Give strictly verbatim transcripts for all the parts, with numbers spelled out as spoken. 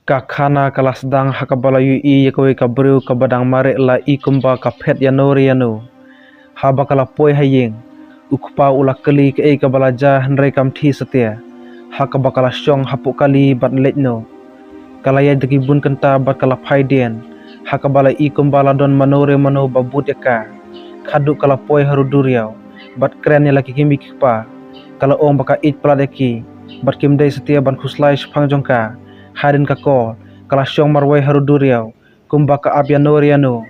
Ka khana ka la sdang ha kaba la ïohi ïa kawei ka briew kaba dang mareh la i kumba ka phet ïano re ïano. Haba ka la poi ha ïing, u kpa u la kylli kaei kaba la jia hynrei kam thied satia. Ha kaba ka la shong hapoh kali bad leit noh. Ka la ïaid da ki bun kynta bad ka la phai dien. Ha kaba la i kumba la don mano re mano ba bud ïa ka. Khatduh ka la poi ha rud duriaw bad kren ïa la ki kmie ki kpa. Ka la ong ba ka ïeit palat ïa ki bad kim dei satia ban khuslai shaphang jong ka. Hadien ka kol ka la shong marwei ha rud duriaw kumba ka ap ïano re ïano.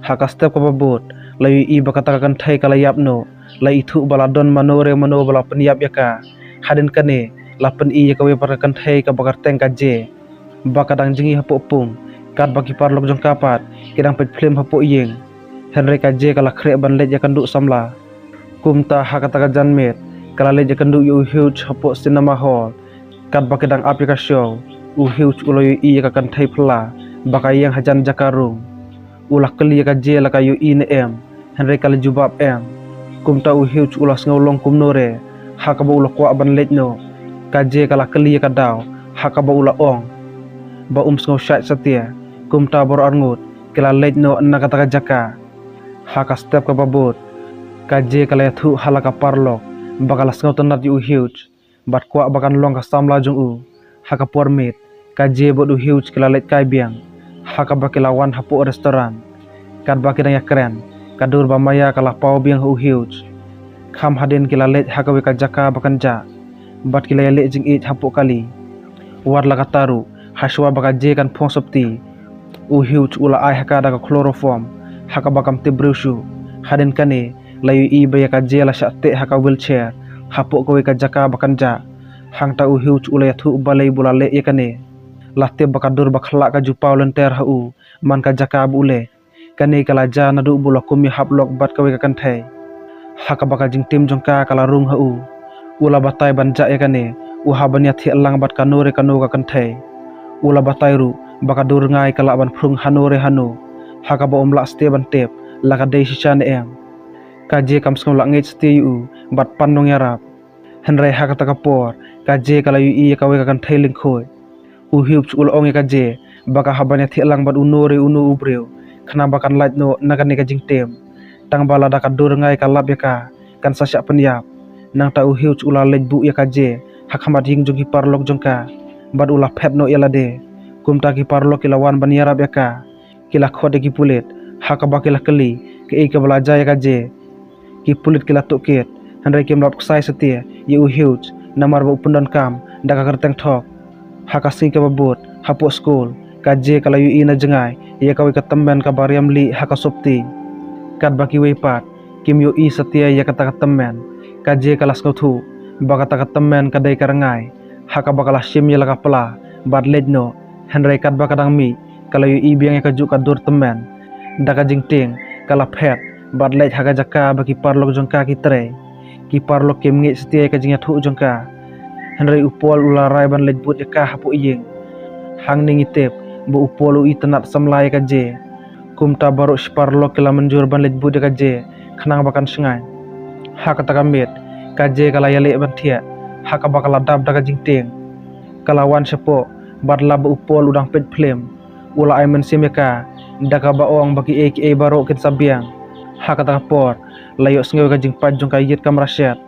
Ha ka step kaba bud la ïohi ba kata ka kynthei ka la ïap noh. La ithuh ba la don mano re mano ba la pynïap ïa ka. Hadien kane la pyni ïa kawei pat ka kynthei kaba kyrteng ka Jay ba ka dang jngi hapoh pung. Katba ki paralok jong ka pat ki dang peit phlim hapoh ïing. Hynrei ka Jay ka la khreh ban leit ïakynduh samla. Kumta ha kata ka janmiet ka la leit ïakynduh ïa u Hughes hapoh cinema hall. Katba ki dang ap ïa ka show, u Hughes u la ïohi ïa ka kynthei phylla ba ka ïeng hajan jaka rung. U la kylli ïa ka Jay la ka ïohi ne em, hynrei ka la jubab em. Kumta u Hughes u la sngew long kumno re. Ha kaba u la kwah ban leit noh, ka Jay ka la kylli ïa ka daw ha kaba u la ong ba um sngew shait satia. Kumta baroh arngut ki la leit noh na kata ka jaka. Ha ka step kaba bud ka Jay ka la ïathuh ha la ka paralok ba ka la sngewtynnat ïa u Hughes bad kwah ba kan long ka samla jong u. Ha ka por miet ka Jay bad u Hughes ki la leit kai biang ha kaba ki la wan hapoh restaurant. Katba ki dang ïakren ka dur ba maïa ka la paw biang ha u Hughes. Kham hadien ki la leit ha kawei ka jaka ba kynjah bad ki la ïaleh jingïeit hapoh kali. Wat la katta ruh, hashwa ba ka Jay kan phong sopti, u Hughes u la ai ha ka da ka chloroform ha kaba kam tip briew shuh. Hadien kane la ïohi ba ïa ka Jay la shah teh ha ka wheelchair hapoh kawei ka jaka ba kynjah. Hangta u Hughes u la ïathuh balei ba u la leh ïa kane. La tip ba ka dur ba khlah ka ju paw lynter ha u man ka jaka ba u leh. Kane ka la jia naduh ba u la kum ïahap lok bad kawei ka kynthei. Ha kaba ka jingtim jong ka ka la rung ha u, u la batai ban jah ïa kane, u hap ban ïathiah lang bad kano re kano ka kynthei. U la batai ruh ba ka dur rngai ka lah ban phrung hano re hano. Ha kaba um lah satia ban tip la ka dei shisha ne em. Ka Jay kam sngew lah ngeit satia ïa u bad pan nongïarap. Hynrei ha kata ka por ka Jay ka la ïohi ïa kawei ka kynthei lyngkhuid. U Hughes u la ong ïa ka Jay ba ka hap ban ïathiah lang bad uno re uno u briew khnang ba kan lait noh na kane ka jingtim. Tang ba lada ka dur rngai ka lap ïa ka kan sa shah pynïap. Nangta u Hughes u la leit buh ïa ka Jay ha khmat ïing jong ki paralok jong ka bad u la phet noh ïa lade. Kumta ki paralok ki la wan ban ïarap ïa ka. Ki la khot ïa ki pulit ha kaba ki la kylli kaei kaba la jia ïa ka Jay. Ki pulit ki la tohkit hynrei kim lah ksai satia ïa u Hughes namar ba u pyndonkam da ka kyrteng thok. Ha ka sngi kaba bud hapoh skul ka Jay ka la ïohi na jngai ïa kawei ka tymmen kaba riam lieh ha ka sopti. Katba kiwei pat kim ïohi satia ïa kata ka tymmen, ka Jay ka la sngewthuh ba kata ka tymmen ka dei ka rngai. Ha kaba ka la shim ïa la ka pla bad leit noh. Hynrei katba ka dang mih ka la ïohi biang ïa kajuh ka dur tymmen. Da ka jingtieng ka la phet bad leit ha ka jaka ba ki paralok jong ka ki trei. Ki paralok kim ngeit satia ïa ka jingïathuh jong ka. Hynrei u Paul u la rai ban leit bud ïa ka hapoh ïing. Hangne ngi tip ba u Paul u itynnad samla ïa ka Jay. Kumta baroh shi paralok ki la mynjur ban leit bud ïa ka Jay khnang ba kan shngaiñ. Ha kata ka miet ka Jay ka la ïaleh ban thiah ha kaba ka la dap da ka jingtieng. Ka la wan shapoh bad lap ba u Paul u dang peit phlim. U la ai mynsiem ïa ka da kaba ong ba kiei kiei baroh kin sa biang. Ha kata ka por la ïohsngew ïa ka jingpait jong ka ïit kamra shet.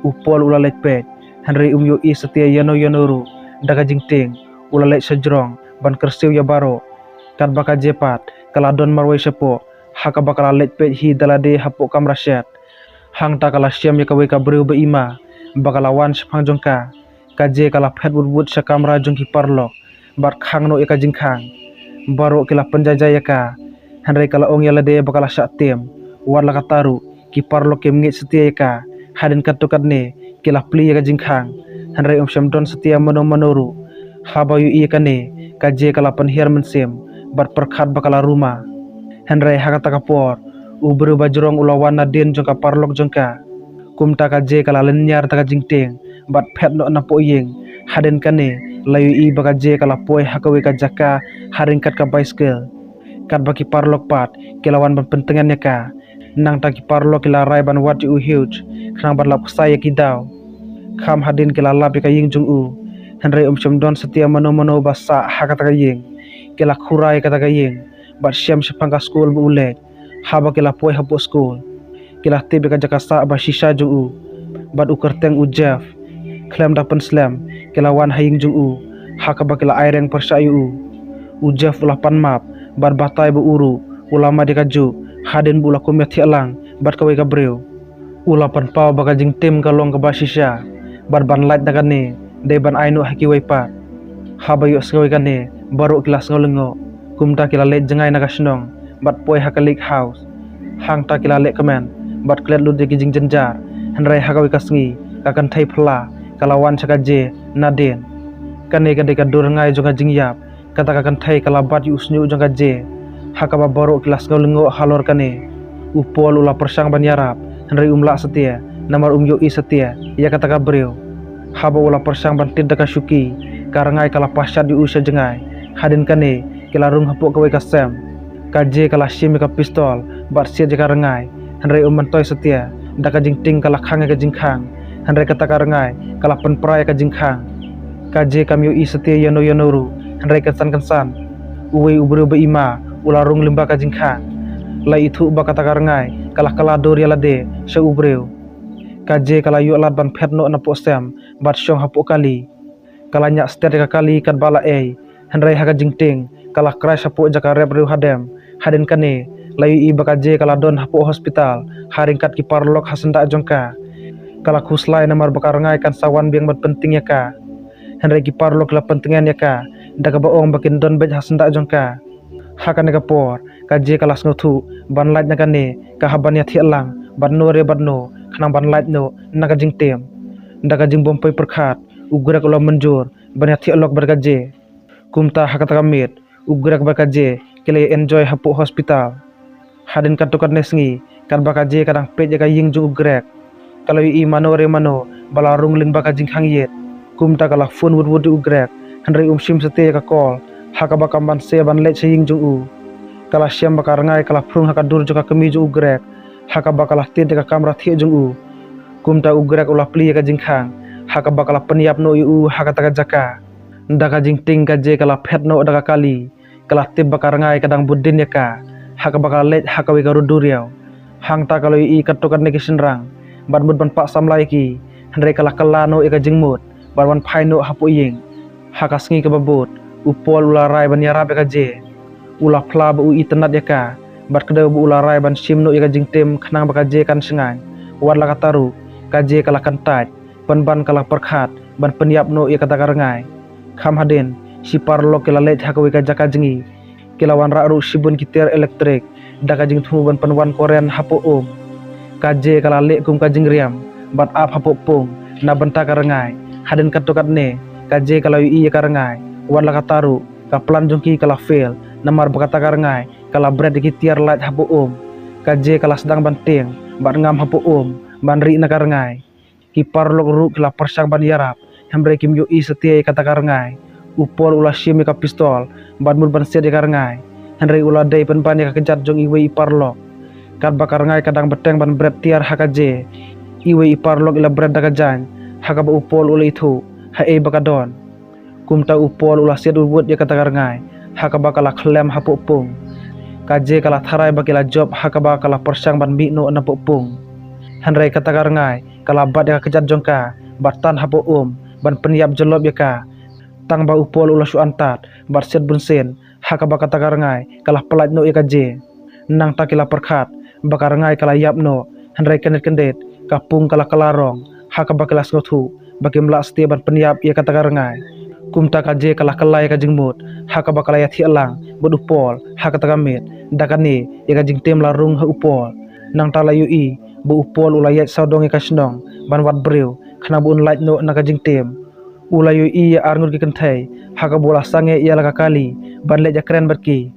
U Paul u la leit peit hynrei um ïohi satia ïano ïano ruh. Da ka jingtieng u la leit shajrong ban kyrsiew ïa baroh. Katba ka Jay pat ka la don marwei shapoh ha kaba ka la leit peit hi da lade hapoh kamra shet. Hangta ka la shem ïa kawei ka briew ba ima ba ka la wan shaphang jong ka. Ka Jay ka la phet wut wut sha kamra jong ki paralok bad khang noh ïa ka jingkhang. Baroh ki la pynjaijai ïa ka hynrei ka la ong ïa lade ba ka la shah tim. Wat la katta ruh ki paralok kim ngeit satia ïa ka. Hadien katto katne ki la plie ïa ka jingkhang hynrei um shym don satia mano mano ruh. Haba ïohi ïa kane ka Jay ka la pynhiar mynsiem bad pyrkhat ba ka la ruma. Hynrei ha kata ka por u briew ba jrong u la wan nadien jong ka paralok jong ka. Kumta ka Jay ka la lynñiar da ka jingtieng bad phet noh napoh ïing. Hadien kane la ïohi ba ka Jay ka la poi ha kawei ka jaka ha ryngkat ka baiskil. Katba ki paralok pat ki la wan ban pyntngen ïa ka. Nangta ki paralok ki la rai ban wad ïa u Hughes khnang ban lap ksai ïa ki daw. Kham hadien ki la lap ïa ka ïing jong u. Hynrei um shym don satia mano mano ba sah ha kata ka ïing. Ki la khura ïa kata ka ïing bad shem shaphang ka skul ba u leit. Haba ki la poi hapoh skul, ki la tip ïa ka jaka sah ba shisha jong u bad u kyrteng u Jeff. Khlem da pynslem, ki la wan ha ïing jong u ha kaba ki la aireng pyrshah ïa u. U Jeff u la pan map bad batai ba u ruh u la mad ïa kajuh hadien ba u la kum ïathiah lang bad kawei ka briew. U la pynpaw ba ka jingtim ka long kaba shisha bad ban lait na kane dei ban ai noh ha kiwei pat. Haba ïohsngew ïa kane, baroh ki la sngew lyngngoh. Kumta ki la leit jngai na ka shnong bad poi ha ka lake house. Hangta ki la lehkmen bad klet lut ïa ki jingjynjar. Hynrei ha kawei ka sngi, ka kynthei phylla ka la wan sha ka Jay nadien. Kane ka dei ka dur rngai jong ka jingïap. Kata ka kynthei ka la bat ïa u shñiuh jong ka Jay. Ha kaba baroh ki la sngew lyngngoh halor kane. U Paul u la pyrshang ban ïarap, hynrei um lah satia, namar um ïohi satia ïa kata ka briew. Haba u la pyrshang ban tied da ka shuki, ka rngai ka la pashat ïa u sha jngai. Hadien kane, ki la rung hapoh kawei ka sem. Ka Jay ka la shim ïa ka pistol bad siat ïa ka rngai. Hynrei um myntoi satia da ka jingtieng ka la khang ïa ka jingkhang. Hynrei kata ka rngai ka la pynpra ïa ka jingkhang. Ka Jay kam ïohi satia ïano ïano ruh, hynrei kynsan kynsan uwei u briew ba i ma u la rung lyngba ka jingkhang. La ithuh ba kata ka rngai ka la kylla dur ïa lade sha u briew. Ka Jay ka la ïoh lad ban phet noh napoh sem bad shong hapoh kali. Ka la ñiah stet ïa ka kali katba la ei. Hynrei ha ka jingtieng ka la crash hapoh jaka rep riew hadem. Hadien kane, la ïohi ba ka Jay ka la don hapoh hospital ha ryngkat ki paralok ha syndah jong ka. Ka la khuslai namar ba ka rngai kan sa wan biang ban pyntieng ïa ka. Hynrei ki paralok ki la pyntngen ïa ka da kaba ong ba kin don beit ha syndah jong ka. Ha kane ka por, ka Jay ka la sngewthuh ban lait na kane ka hap ban ïathiah lang bad no re bad no khnang ban lait noh na ka jingtim. Da ka jingbym poi pyrkhat, u Greg u la mynjur ban ïathiah lok bad ka Jay. Kumta ha kata ka miet, u Greg bad ka Jay ki la enjoy hapoh hospital. Hadien katto katne sngi, katba ka Jay ka dang peit ïa ka ïing jong u Greg, ka la ïohi mano re mano ba la rung lyngba ka jingkhang ïit. Kumta ka la phone wut wut ïa u Greg, hynrei um shim satia ïa ka call ha kaba kam banse ban leit sha ïing jong u. Ka la shem ba ka rngai ka la phrung ha ka dur jong ka kmie jong u Greg ha kaba ka la tied ïa ka kamra thiah jong u. Kumta u Greg u la plie ïa ka jingkhang ha kaba ka la pynïap noh ïa u ha kata ka jaka. Da ka jingtieng ka Jay ka la phet noh da ka kali. Ka la tip ba ka rngai ka dang bud dien ïa ka ha kaba ka la leit ha kawei ka rud duriaw. Hangta ka la ïohi katto katne ki shynrang bad mut ban pah samla ïa ki. Hynrei ka la kylla noh ïa ka jingmut bad wan phai noh hapoh ïing. Ha ka sngi kaba bud, u Paul u la rai ban ïarap ïa ka Jay. U la phla ba u itynnad ïa ka bad kdew ba u la rai ban shim noh ïa ka jingtim khnang ba ka Jay kan shngaiñ. Wat la katta ruh, ka Jay ka la kyntait. Pynban ka la pyrkhat ban pynïap noh ïa kata ka rngai. Kham hadien, shi paralok ki la leit ha kawei ka jaka jngi. Ki la wanrah ruh shibun ki tiar elektrik da ka jingthmu ban pynwan koren hapoh um. Ka Jay ka la leh kum ka jingriam bad ap hapoh pung na bynta ka rngai. Hadien katto katne, ka Jay ka la ïohi ïa ka rngai. Wat la katta ruh, ka plan jong ki ka la fail namar ba kata ka rngai ka la bret ïa ki tiar light hapoh um. Ka Jay ka la sdang ban tieng bad ngam hapoh um ban rieh na ka rngai. Ki paralok ruh ki la pyrshang ban ïarap, hynrei kim ïohi satia ïa kata ka rngai. U Paul u la shim ïa ka pistol bad mut ban siat ïa ka rngai, hynrei u la dei pynban ïa ka kjat jong iwei i paralok. Katba ka rngai ka dang bteng ban bret tiar ha ka Jay, iwei i paralok i la bret da ka jaiñ ha kaba u Paul u la ithuh haei ba ka don. Kumta u Paul u la siat wut wut ïa kata ka rngai ha kaba ka la khlem hapoh pung. Ka Jay ka la tharai ba ki la jop ha kaba ka la pyrshang ban mih noh napoh pung. Hynrei kata ka rngai ka la bat ïa ka kjat jong ka bad tan hapoh um ban pynïap jyllop ïa ka. Tang ba u Paul u la shu antad bad siat bunsien ha kaba kata ka rngai ka la pyllait noh ïa ka Jay. Nangta ki la pyrkhat ba ka rngai ka la ïap noh, hynrei kyndit kyndit ka pung ka la kylla rong ha kaba ki la sngewthuh ba kim lah satia ban pynïap ïa kata ka rngai. Kumta ka Jay ka la kylla ïa ka jingmut ha kaba ka la ïathiah lang bad u Paul ha kata ka miet. Da kane, ïa ka jingtim la rung ha u Paul. Nangta la ïohi ba u Paul u la ïaid sawdong ïa ka shnong ban wad briew khnang ba un lait noh na ka jingtim. U la ïohi ïa arngut ki kynthei ha kaba u la sangeh ïa la ka kali ban leit ïakren bad ki.